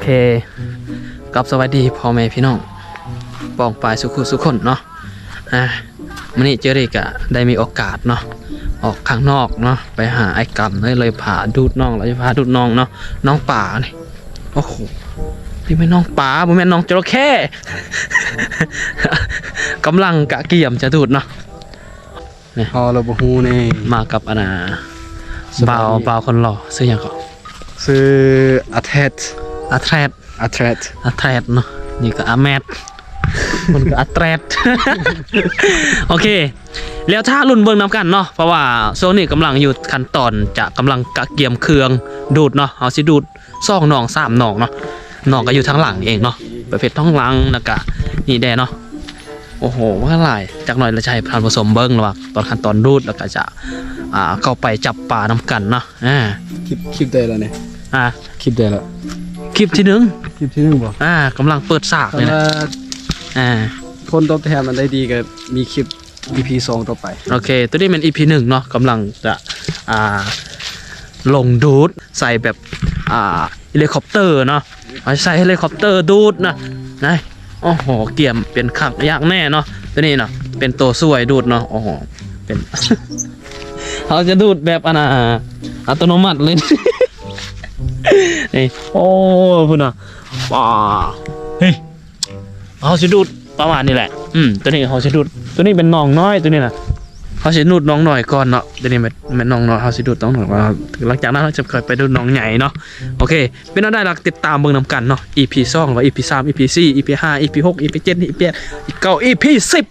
ເອ ກັບສະຫວັດດີພໍ່ແມ່ພີ່ນ້ອງປ້ອງປາຍສູ່ຄູ່ສູ່ຄົນເນາະ. ອ່າ ມື້ນີ້ເຈີຣີກະໄດ້ມີໂອກາດເນາະ ອອກຂ້າງນອກເນາະ ໄປຫາອ້າຍກຳເລີຍ ເລີຍພາດູດໜອງ ເລີຍພາດູດໜອງເນາະ ໜອງປານີ້. ໂອ້ໂຫ ນີ້ແມ່ນໜອງປາ ບໍ່ແມ່ນໜອງຈະລະເຂ້. ກຳລັງກະກຽມຈະດູດເນາະ. ນີ້ ເຮົາລະບໍ່ຮູ້ນີ້ ມາກັບອັນນ່າ ສະບາຍດີ ບ່າວ ບ່າວຄົນຫຼໍ່ ຊື່ຫຍັງເກາະ? ຊື່ອາແທດ ອາແທດ ອາແທດ ອາແທດເນາະ. ນີ້ກໍອາແມດ ມັນກໍອາແທດ. ໂອເຄ ແລ້ວຖ້າລຸ້ນເບິ່ງນຳກັນເນາະ ເພາະວ່າຊ່ວງນີ້ກຳລັງຢູ່ຂັ້ນຕອນຈະກຳລັງກະກຽມເຄື່ອງດູດເນາະ. ເຮົາຊິດູດ ສອງໜອງສາມໜອງເນາະ ໜອງກໍຢູ່ທາງຫຼັງເອງເນາະ ປະເພດທາງຫຼັງ ແລ້ວກະນີ້ແດ່ເນາະ. ໂອ້ໂຫ ວ່າຫຼາຍ ຈັກໜ່ອຍລະຈະໃຫ້ທ່ານຜູ້ຊົມເບິ່ງລະວ່າຕອນຂັ້ນຕອນດູດ ແລ້ວກະຈະ ອ່າ ເຂົ້າໄປຈັບປານຳກັນເນາະ. ອ່າ ຄລິບ ຄລິບໃດລະນີ້? ອ່າ ຄລິບໃດລະ? ຄລິບທີໜຶ່ງ ຄລິບທີໜຶ່ງບໍ່? ອ່າ ກຳລັງເປີດສາກເລີຍນະ. ອ່າ ຜົນຕອບແທນອັນໃດດີກໍມີຄລິບ ອີພີສອງຕໍ່ໄປ. ໂອເຄ ໂຕນີ້ແມ່ນອີພີໜຶ່ງເນາະ ກຳລັງຈະ ອ່າ ລົງດູດໃສ່ແບບ ອ່າ ເຮລິຄອບເຕີເນາະ ເຮົາໃຊ້ເຮລິຄອບເຕີດູດນະ ນະ. ໂອ້ໂຫ ກຽມເປັນຄັກຢ່າງແນ່ເນາະ ໂຕນີ້ເນາະ ເປັນໂຕຊ່ວຍດູດເນາະ. ໂອ້ໂຫ ເປັນ ເຮົາຈະດູດແບບອັນນ່າ ອັດຕະໂນມັດເລີຍ ນີ້. ໂອ້ ພຸ້ນນະ ວ້າ ເຮີ້ຍ ເຮົາຊິດູດປະມານນີ້ແຫຼະ. ອືມ ໂຕນີ້ເຮົາຊິດູດ ໂຕນີ້ເປັນໜອງນ້ອຍ ໂຕນີ້ນະ ເຮົາຊິດູດໜອງນ້ອຍກ່ອນເນາະ. ໂຕນີ້ແມ່ນ ແມ່ນໜອງນ້ອຍ ເຮົາຊິດູດໜອງນ້ອຍກ່ອນ ຫຼັງຈາກນັ້ນເຮົາຈະຄ່ອຍໄປດູດໜອງໃຫຍ່ເນາະ. ໂອເຄ ເປັນແນວໃດລະ ຕິດຕາມເບິ່ງນຳກັນເນາະ ອີພີສອງ ແລ້ວອີພີສາມ ອີພີສີ່ ອີພີຫ້າ ອີພີຫົກ ອີພີເຈັດ ອີພີແປດ ອີພີເກົ້າ ອີພີສິບ.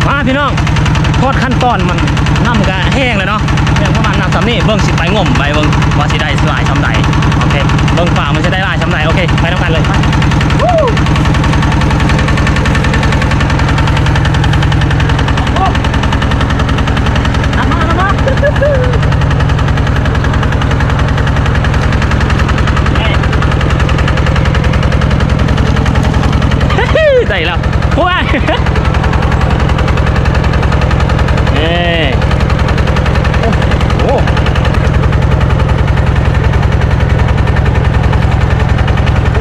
ມາພີ່ນ້ອງ ຮອດຂັ້ນຕອນມັນ ນ້ຳກະແຫ້ງແລ້ວເນາະ ຍັງປະມານນ້ຳສ່ຳນີ້ ເບິ່ງຊິໄປງົມໄປເບິ່ງວ່າຊິໄດ້ຫຼາຍສ່ຳໃດ. ໂອເຄ ເບິ່ງປາມັນຊິໄດ້ຫຼາຍສ່ຳໃດ. ໂອເຄ ໄປນຳກັນເລີຍ. ໄດ້ແລ້ວ ໂອ້ຍ ເອີ ໂອ້ ໂອ້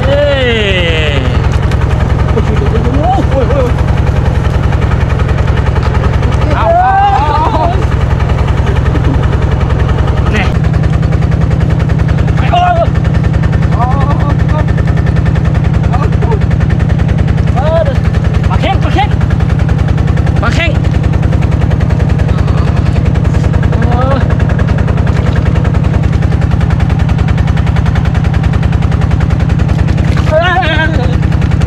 ເອີ ໂອ້ຍ ໂອ້ຍ ໂອ້ຍ ເອົາ ເອົາ ເອົາ ເອົາ ນີ້ ໂອ້ຍ ໂອ້ຍ ເອີ ປາເຄັງ ປາເຄັງ ປາເຄັງ.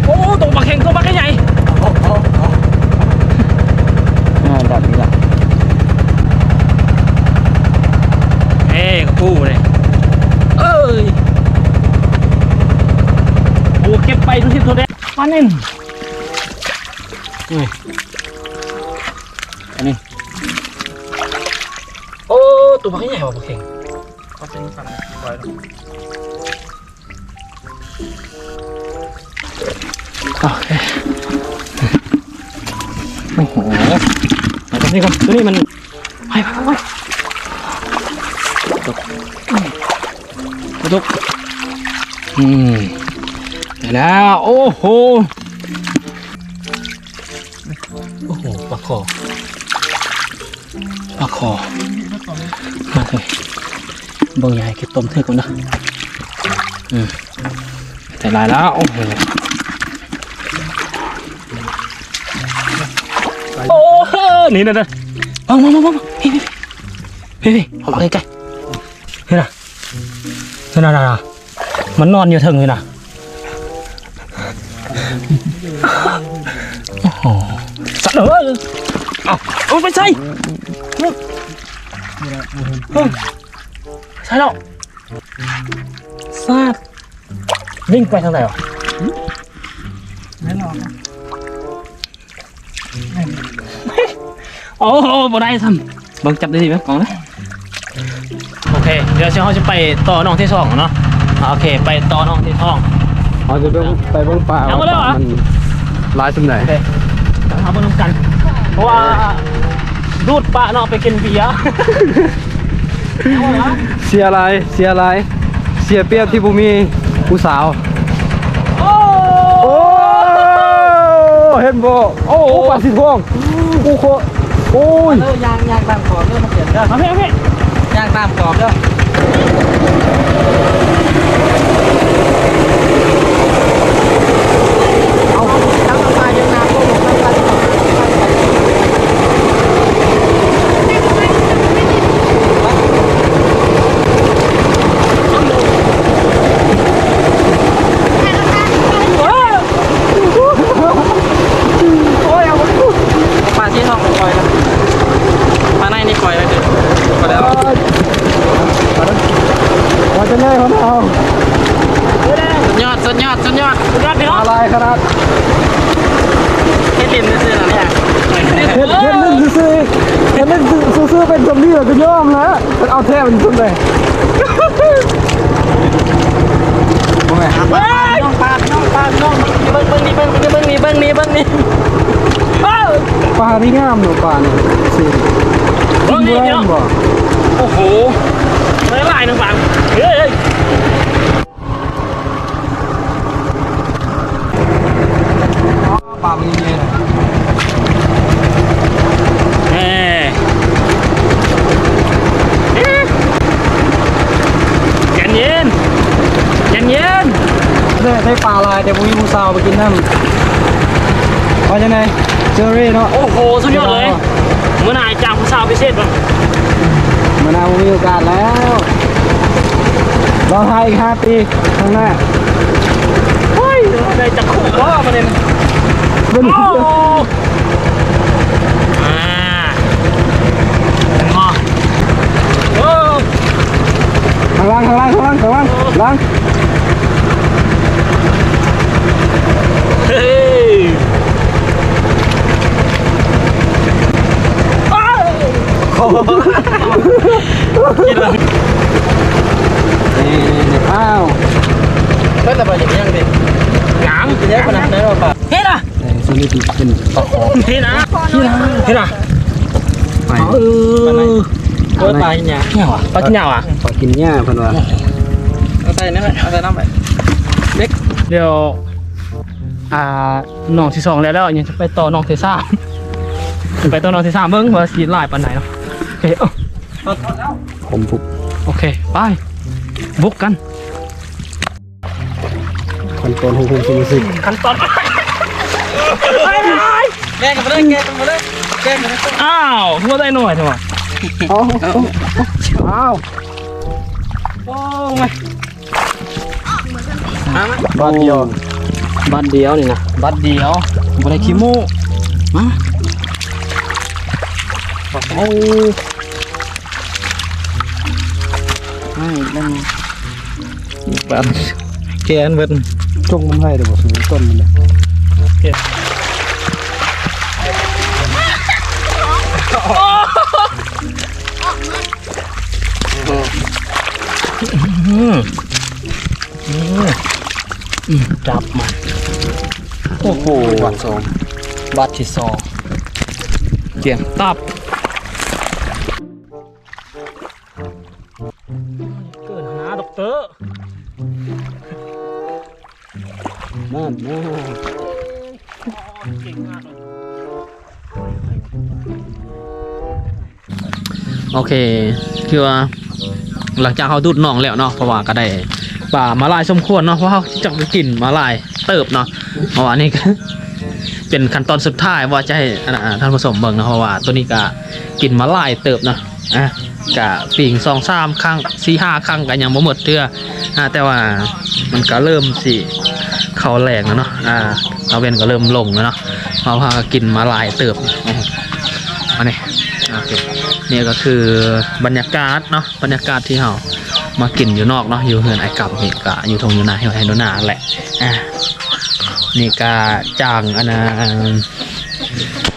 ໂອ້ ຕົວປາເຄັງ ຕົວປາເຄັງໃຫຍ່. ອ່າ ດັນນີ້ລະ ເອີ ກະປູເດ້ ເອີຍ ໂອ້ ເກັບໄປທຸກທິດທົ່ວແດນ ປານິນ ເອີຍ ອັນນີ້ ໂອ້ ຕົວບັກໃຫຍ່ວ່ະ ບັກເຂັງ ໂອເຄ ໂອ້ໂຫ ເອົາຕົວນີ້ກ່ອນ ຕົວນີ້ມັນ ໄປ ໄປ ໄປ ໄປ ຕົກ ຕົກ ອືມ ໄດ້ແລ້ວ ໂອ້ໂຫ. ໂອ້ໂຫ ປາຄໍ່ ປາຄໍ່ ມາເລີຍ ເບິ່ງ ຢ່າໃຫ້ເກັບຕົມຖືກມັນເດີ ອືມ ໄດ້ຫຼາຍແລ້ວ ໂອ້ໂຫ ໂອ້ໂຫ ນີ້ ນີ້ ນີ້ ມາ ມາ ມາ ມາ ພີ່ ພີ່ ພີ່ ພີ່ ເອົາມາໃກ້ໆ ນີ້ນະ ນັ້ນນະ ນັ້ນນະ ມັນນອນຢູ່ເທິງນີ້ນະ ໂອ້ໂຫ ສັດເອີຍ ເອົາ ເອົາໄປໃສ່ ໃສ່ແລ້ວ ສັດ ວິ່ງໄປທາງໃດວະ ແມ່ນບໍ່? ໂອ້ໂຫ ບໍ່ໄດ້ຊ້ຳ ເບິ່ງ ຈັບໄດ້ດີໄໝ ກອງນະ ໂອເຄ ດຽວເຮົາຈະໄປຕໍ່ໜອງທີສອງເນາະ ໂອເຄ ໄປຕໍ່ນ້ອງເທທອງ. ເຮົາຈະໄປເບິ່ງ ໄປເບິ່ງປາ ເອົາມາແລ້ວຫວາ? ວ່າປາມັນຫຼາຍສ່ຳໃດ. ໂອເຄ ເຮົາເບິ່ງນຳກັນ ເພາະວ່າດູດປາເນາະ ໄປກິນເບຍ. ເສຍຫຼາຍ ເສຍຫຼາຍ ເສຍປຽບທີ່ບໍ່ມີຜູ້ສາວ. ໂອ້ ໂອ້ ເຫັນບໍ່? ໂອ້ ໂອ້ ປາສີທອງ. ໂອ້ໂຫ ໂອ້ຍ ເອີ ຍ່າງ ຍ່າງຕາມຂອບເດີ ມັນເປັນເດີ. ເອົາເພ ເອົາເພ ຍ່າງຕາມຂອບເດີ. ເອົາ ໂອ້ຍ ເອົາ ປາທີ່ນ້ອງປ່ອຍລະ ປາໃນນີ້ປ່ອຍລະ ເດີ ບໍ່ໄດ້ເອົາ. ວ່າຈະໄດ້ຂອງເຮົາ ສຸດຍອດ ສຸດຍອດ ສຸດຍອດ ສຸດຍອດ ພີ່ນ້ອງ ອາໄລຂະໜາດ ເຮັດຫຼິ້ນຊື່ໆ ນະເນຍ ເຮັດ ເຮັດຫຼິ້ນຊື່ໆ ເຮັດຫຼິ້ນຊື່ໆ ເປັນຊ່ຳນີ້ລະກໍຍອມລະ. ເອົາແທ້ເປັນຊຸດເລີຍ ໂອ້ຍ ປາ ນ້ອງປາ ນ້ອງປາ ນ້ອງ ເບິ່ງ ເບິ່ງນີ້ ເບິ່ງ ເບິ່ງນີ້ ເບິ່ງນີ້ ເບິ່ງນີ້ ປາທີ່ງາມເນາະ ປານີ້ ຊິ ເບິ່ງນີ້ເນາະ ໂອ້ໂຫ ຫຼາຍໆ ນ້ອງປາ ເຮີ້ຍ ເຮີ້ຍ. ປາມັນໃຫຍ່ ເອີ ໃຈເຢັນ ໃຈເຢັນ ໄດ້ ໄດ້ປາຫຼາຍ ແຕ່ບໍ່ມີຜູ້ສາວໄປກິນນຳ ວ່າຈັ່ງໃດ ເຈີຣີເນາະ. ໂອ້ໂຫ ສຸດຍອດເລີຍ ມື້ໜ້າຈ້າງຜູ້ສາວພິເສດເນາະ ມື້ໜ້າບໍ່ມີໂອກາດແລ້ວ ລໍຖ້າອີກຫ້າປີ ຂ້າງໜ້າ ໂອ້ຍ ໄດ້ຈັກຄູ່ບໍ່ ປະເດັນ ເປັນ ໂອ້ ອ່າ ເຫັນບໍ່ ໂອ້ ຂ້າງຫຼັງ ຂ້າງຫຼັງ ຂ້າງຫຼັງ ຂ້າງຫຼັງ ຫຼັງ ເຮີ້ຍ ໂອ້ ຄິດວ່າ ນີ້ ອ້າວ ເພິ່ນລະບໍ່ເຮັດຫຍັງຕິ ຫຍັງ ເຮັດຫຍັງ ເຮັດນະ ເອີ ສ່ວນນີ້ເປັນປາຂອງ ເຮັດນະ ເຮັດນະ ເຮັດນະ ໄປ ເອີ ເອີ ປາກິນຫຍ້າ ຫຍັງຫວາ ປາກິນຫຍ້າຫວາ ປາກິນຫຍ້າເພິ່ນວ່າ ເອົາໃສ່ນັ້ນ ເອົາໃສ່ນ້ຳໄປ ເດັກ ດຽວ ອ່າ ນ້ອງທີສອງແລ້ວ ແລ້ວຍັງຈະໄປຕໍ່ນ້ອງທີສາມ ໄປຕໍ່ນ້ອງທີສາມເບິ່ງວ່າຊິຫຼາຍປານໃດເນາະ ໂອເຄ ເອົ້າ ຜົມບຸກ ໂອເຄ ໄປ ບຸກກັນ ຂັ້ນຕອນຂອງຜົມຊິມາຊິ ຂັ້ນຕອນ ແກ່ງກັນໄປເລີຍ ແກ່ງກັນໄປເລີຍ ແກ່ງກັນໄປເລີຍ ອ້າວ ຄືວ່າໄດ້ໜ້ອຍແທ້ຫວາ ເອົາ ເອົາ ໂອ້ຍ ມາ ມາ ບາດດຽວ ບາດດຽວນີ້ນະ ບາດດຽວ ບໍ່ໄດ້ຂີ້ໂມ້ ມາ ໂອ້ຍ ໃຫ້ນຳ ບາດ ແກນເບິດ ຈົ່ງມັນໃຫ້ໄດ້ບໍ່ ສູງຕົ້ນມັນນະ ອືມ ອືມ ອືມ ຈັບມັນ ໂອ້ໂຫ ບາດສອງ ບາດທີສອງ ກຽງຕັບ ເກີນຫັ້ນນະ ດັອກເຕີ ນັ້ນນະ ເກັ່ງມາກເລີຍ. ໂອເຄ ຄືວ່າຫຼັງຈາກເຮົາດູດໜອງແລ້ວເນາະ ເພາະວ່າກໍໄດ້ປາມາຫຼາຍສົມຄວນເນາະ ເພາະເຮົາຈັກໄປກິນມາຫຼາຍເຕີບເນາະ ເພາະວ່ານີ້ກໍເປັນຂັ້ນຕອນສຸດທ້າຍ ວ່າຈະໃຫ້ ອັນ ທ່ານຜູ້ຊົມເບິ່ງເນາະ ເພາະວ່າໂຕນີ້ກໍກິນມາຫຼາຍເຕີບເນາະ ອ່ະ ກະປີງສອງສາມຄັ້ງ ສີ່ຫ້າຄັ້ງກະຍັງບໍ່ໝົດເທື່ອ ອ່າ ແຕ່ວ່າມັນກະເລີ່ມຊິເຂົ້າແລງແລ້ວເນາະ ອ່າ ຕາເວັນກະເລີ່ມລົງແລ້ວເນາະ ເຮົາພາກັນກິນມາຫຼາຍເຕີບ ອັນນີ້ ໂອເຄ ນີ້ກະຄືບັນຍາກາດເນາະ ບັນຍາກາດທີ່ເຮົາມາກິນຢູ່ນອກເນາະ ຢູ່ເຮືອນອ້າຍກຳນີ້ກະຢູ່ທົ່ງຢູ່ນາ ຢູ່ໄຮ່ຢູ່ນາຫັ້ນແຫຼະ ອ່າ ນີ້ກະຈ້າງ ອັນນ່າ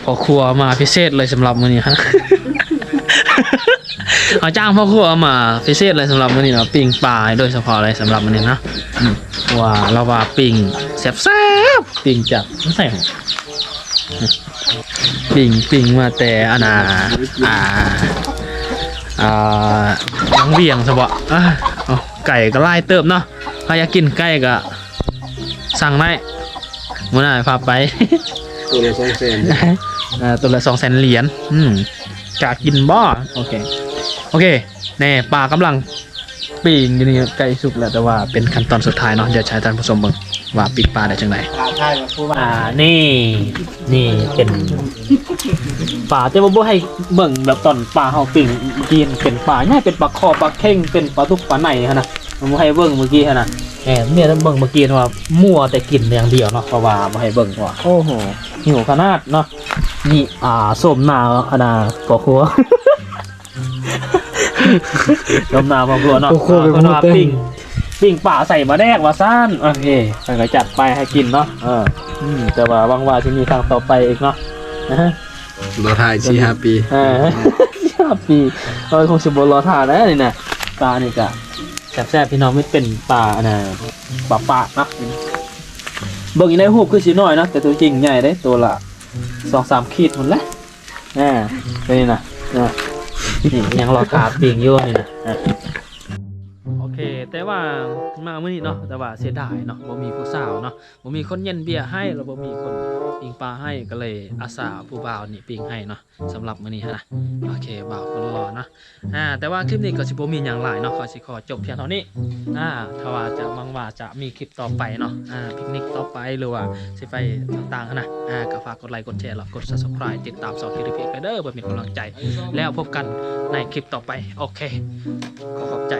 ພໍ່ຄົວມາພິເສດເລີຍສຳລັບມື້ນີ້ຫັ້ນ ເອົາຈ້າງພໍ່ຄົວມາພິເສດເລີຍສຳລັບມື້ນີ້ເນາະ ປີ້ງປາໂດຍສະເພາະເລີຍສຳລັບມື້ນີ້ເນາະ. ອືມ ເພາະວ່າລາວວ່າປີ້ງແຊບໆ ປີ້ງຈາກ ໃສ່ ປີ້ງ ປີ້ງມາແຕ່ອັນນ່າ ອ່າ ອ່າ ວັງວຽງຊະເບາະ. ອ່າ ເອົາ ໄກ່ກໍຫຼາຍເຕີບເນາະ ຖ້າຢາກກິນໄກ່ກໍສັ່ງໄດ້ ມື້ໜ້າພາໄປ. ໂຕລະສອງແສນ ເອີ ໂຕລະສອງແສນຫຼຽນ. ອືມ ກະກິນບໍ່? ໂອເຄ ໂອເຄ ແນ່ ປາກຳລັງປີ້ງຢູ່ນີ້ ໃກ້ສຸກແລ້ວ ແຕ່ວ່າເປັນຂັ້ນຕອນສຸດທ້າຍເນາະ. ດຽວຈະໃຫ້ທ່ານຜູ້ຊົມເບິ່ງວ່າປີ້ງປາໄດ້ຈັ່ງໃດ. ອ່າ ນີ້ ນີ້ເປັນປາ ແຕ່ວ່າບໍ່ໃຫ້ເບິ່ງແບບຕອນປາເຮົາປີ້ງ ກິນເປັນປາໃຫຍ່ ເປັນປາຄໍ່ ປາເຄັງ ເປັນປາດຸກ ປາໄນຫັ້ນນະ ບໍ່ໃຫ້ເບິ່ງມື້ກີ້ຫັ້ນນະ. ແມ່ນ ເບິ່ງມື້ກີ້ວ່າມົວແຕ່ກິນຢ່າງດຽວເນາະ ເພາະວ່າບໍ່ໃຫ້ເບິ່ງ ເພາະວ່າ ໂອ້ໂຫ ຫິວຂະໜາດເນາະ. ນີ້ ອ່າ ໂສມໜ້າອັນນ່າ ພໍ່ຄົວ ໂສມໜ້າພໍ່ຄົວເນາະ ພໍ່ຄົວເປັນຜູ້ແຕ່ງ ເພິ່ນວ່າປີ້ງ ປີ້ງປາໃສ່ໝາແດກວ່າຊັ້ນ. ໂອເຄ ເພິ່ນກໍຈັດໄປໃຫ້ກິນເນາະ. ເອີ ອືມ ແຕ່ວ່າຫວັງວ່າຊິມີຄັ້ງຕໍ່ໄປອີກເນາະ. ລໍຖ້າອີກສີ່ຫ້າປີ ເອີ ສີ່ຫ້າປີ ເອີ ຄົງຊິບໍ່ລໍຖ້າແລ້ວນີ້ນະ. ປານີ້ກະແຊບໆ ພີ່ນ້ອງ ມັນເປັນປາອັນນ່າ ປາປາກເນາະ. ເບິ່ງຢູ່ໃນຮູບຄືຊິນ້ອຍເນາະ ແຕ່ຕົວຈິງໃຫຍ່ເດ້ ໂຕລະສອງສາມຂີດພຸ້ນແຫຼະ. ອ່າ ຕົວນີ້ນະ ນີ້ຍັງລໍຖ້າປີ້ງຢູ່ນີ້ນະ. ອ່າ ໂອເຄ ແຕ່ວ່າມາມື້ນີ້ເນາະ ແຕ່ວ່າເສຍດາຍເນາະ ບໍ່ມີຜູ້ສາວເນາະ ບໍ່ມີຄົນເຢັນເບຍໃຫ້ ແລ້ວບໍ່ມີຄົນປີ້ງປາໃຫ້ ກໍເລີຍອາສາຜູ້ບ່າວນີ້ປີ້ງໃຫ້ເນາະ ສຳລັບມື້ນີ້ຫັ້ນນະ. ໂອເຄ ບ່າວຄົນຫຼໍ່ເນາະ. ອ່າ ແຕ່ວ່າຄລິບນີ້ກໍຊິບໍ່ມີຫຍັງຫຼາຍເນາະ ກໍຊິຂໍຈົບພຽງເທົ່ານີ້. ອ່າ ຖ້າວ່າຈະ ຫວັງວ່າຈະມີຄລິບຕໍ່ໄປເນາະ ອ່າ ພິກນິກຕໍ່ໄປ ຫຼືວ່າຊິໄປຕ່າງໆຫັ້ນນະ ອ່າ ກໍຝາກກົດໄລ ກົດແຊ ແລະ ກົດ Subscribe ຕິດຕາມຊ່ອງ KTP ໄປເດີ ເພື່ອເປັນກຳລັງໃຈ ແລ້ວພົບກັນໃນຄລິບຕໍ່ໄປ. ໂອເຄ ຂໍຂອບໃຈ.